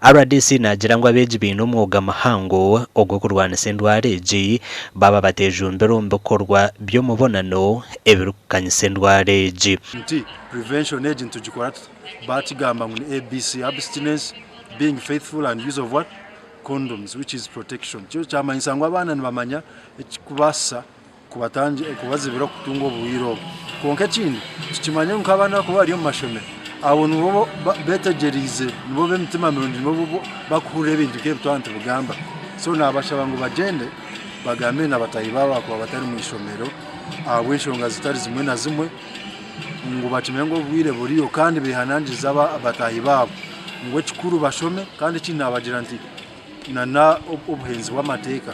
Rdc naagira ngu abeegi baine omwoga muhango ogw'okurwanisa endwara egi baaba bateejumbire omu bikorwa by'omubonano ebirikukanyisa endwara egi. Nti prevention egi nitugikora tuta? Bakigamba ngu ni ABC, abstinence, being faithful and use of what? Condoms which is protection. Kyo kyamanyisa ngu abaana nibamanya ekikubaasisa kubazibira okutunga oburwaire obu. Kwonka ekindi tukimanye ngu nk'abaana abakuba bari omu mashomero abo nibo betegyereize, nibo b'emitima mirungi, nibo bakuhurira ebintu nk'ebi twaba nitubigamba. So nabashaba ngu bagyende bagambe na bataahi baabo abakuba batari omu ishomero ahabw'enshonga zitari zimwe na zimwe ngu bakimanye ngu obwire buriyo kandi behanangirize bataahi baabo ngu ekikuru bashome kandi ekindi nabagira nti n'obuhenzi bw'amateeka.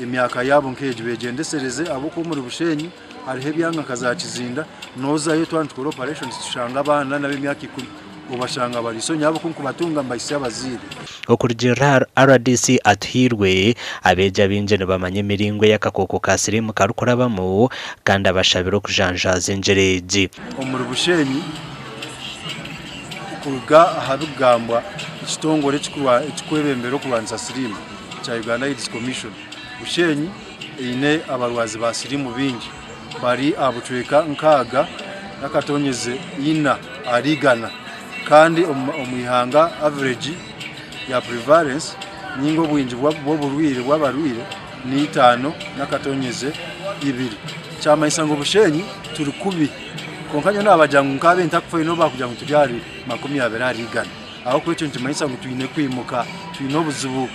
Emyaka yaabo nk'egi beegyendesereze ahabw'okuba omuri Bushenyi hariho ebyanga nka za Kizinda, noozayo twaba nitukora operations tushanga abaana n'ab'emyaka ikumi obashanga bari so nyowe ku nkubatunga mbahitsya abazaire. Okurugiirira ahari rdc Atuhairwe, abeegi abaingi nibamanya emiringo ei akakooko ka siriimu karikurabamu kandi abashabire okujanjaaza engira egi. Omuri Bushenyi kuruga aha bikugambwa ekitongore ekirikwebembera okurwanisa siriimu, kya Uganda AIDS Commission, Bushenyi eine abarwazi ba siriimu baingi bari aha bucweka nkaaga n'akatonyeze ina ahari igana kandi omu ihanga average ya prevalence ninga obwingi bw'oburwaire bw'abarwaire ni itaano n'akatonyeze ibiri. Kyamanyisa ngu Bushenyi turi kubi kwonka nyowe nabagira ngu nkaabaire ntakufayo n'obu baakugira ngu turi ahari 20 ahari igana. Ahabw'okuba ekyo nikimanyisa ngu twine kwimuka, twine obuzibu.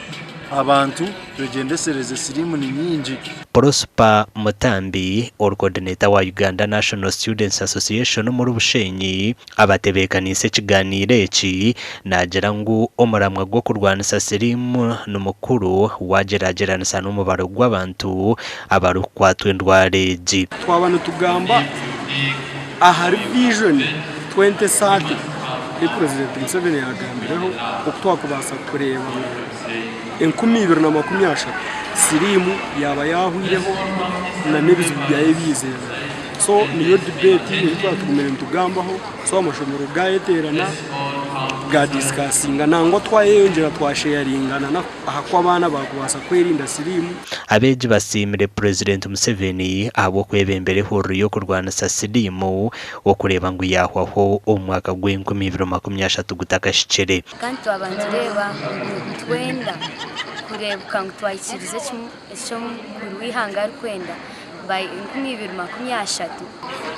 Abantu twegyendesereze, siriimu ni nyingi. Prosper Mutambi, ori coordinator wa Uganda National Students Association omuri Bushenyi, abatebeekaniise ekiganiiro eki, naagira ngu omuramwa gw'okurwanisa siriimu ni mukuru waagyeragyeranisa n'omubaro gw'abantu abarikukwatwa endwara egi. Twaba nitugamba ahari Vision 2030 ei Purezidenti Museveni yaagambireho oku twakubaasa kureeba ngu 2030 siriimu yaaba yaahwireho n'ebizibu byayo ebiizire. So niyo debate ei twaba tugumire nitugambaho, so amashomero gaayeteerana gaadisikasinga nangwa twayeyongyera twasheyaringana aha ku abaana baakubaasa kwerinda siriimu. Abeegi basiimire Purezidenti Museveni ahabw'okwebembera ehururu y'okurwanisa siriimu okureeba ngu yaahwaho omu mwaka gw'enkumi ibiri makumi ashatu gutakahikire. Kandi twaba nitureeba ngu nitwenda kureebeka ngu twahikiiriza eki omukuru w'eihanga arikwenda by 2030.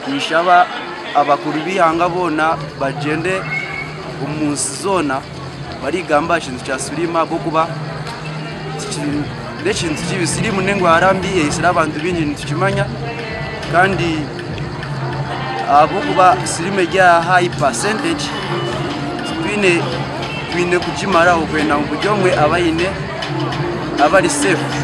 Ninshaba abakuru b'eihanga boona bagyende omu nsi zoona barikugamba aha kintu kya siriimu ahabw'okuba n'ekintu kibi. Siriimu n'endwara mbi eitsire abantu baingi nitukimanya kandi ahabw'okuba siriimu eri aha hayi pasenteji twine kugimaraho kwenda ngu buri omwe abe aine abe ari seefu.